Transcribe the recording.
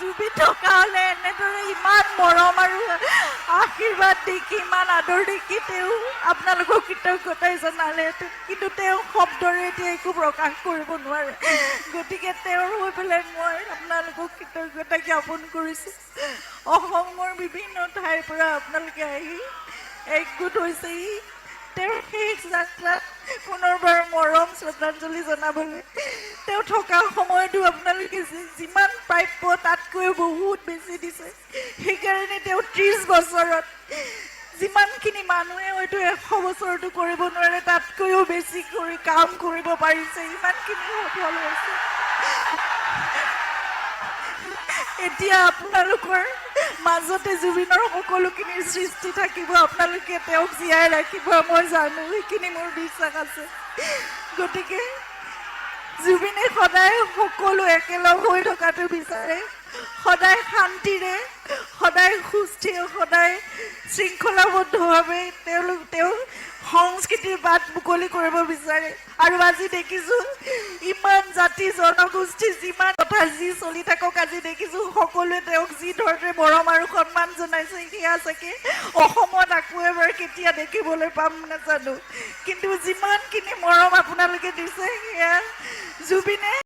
জুবিন থকা হ'লে এনেদৰে ইমান মৰম আৰু আশীৰ্বাদ দেখি, ইমান আদৰ দেখি তেওঁ আপোনালোকক কৃতজ্ঞতাই জনালেহেঁতেন, কিন্তু তেওঁ শব্দৰে এতিয়া একো প্ৰকাশ কৰিব নোৱাৰে। গতিকে তেওঁৰ হৈ পেলাই মই আপোনালোকক কৃতজ্ঞতা জ্ঞাপন কৰিছোঁ। অসমৰ বিভিন্ন ঠাইৰ পৰা আপোনালোকে আহি একগোট হৈছেহি তেওঁৰ শেষ যাত্ৰাত পুনৰবাৰ মৰম শ্ৰদ্ধাঞ্জলি জনাবলৈ। তেওঁ থকা সময়তো আপোনালোকে যিমান প্ৰাপ্য তাতকৈও বহুত বেছি দিছে। সেইকাৰণে তেওঁ 30 বছৰত যিমানখিনি মানুহে হয়তো 100 বছৰতো কৰিব নোৱাৰে, তাতকৈও বেছি কৰি কাম কৰিব পাৰিছে, ইমানখিনি সফল হৈছে। এতিয়া আপোনালোকৰ মাজতে জুবিনৰ সকলোখিনিৰ সৃষ্টি থাকিব, আপোনালোকে তেওঁক জীয়াই ৰাখিব, মই জানো, সেইখিনি মোৰ বিশ্বাস আছে। গতিকে জুবিনে সদায় সকলো একেলগ হৈ থকাটো বিচাৰে, সদায় শান্তিৰে, সদায় সুস্থিৰ, সদায় শৃংখলাবদ্ধভাৱে তেওঁ সংস্কৃতিৰ বাট মুকলি কৰিব বিচাৰে। আৰু আজি দেখিছোঁ ইমান জাতি জনগোষ্ঠী যিমান কথা যি চলি থাকক, আজি দেখিছোঁ সকলোৱে তেওঁক যি ধৰণে মৰম আৰু সন্মান জনাইছে, সেয়া চাগে অসমত আকৌ এবাৰ কেতিয়া দেখিবলৈ পাম নাজানো, কিন্তু যিমানখিনি মৰম আপোনালোকে দিছে সেয়া জুবিনে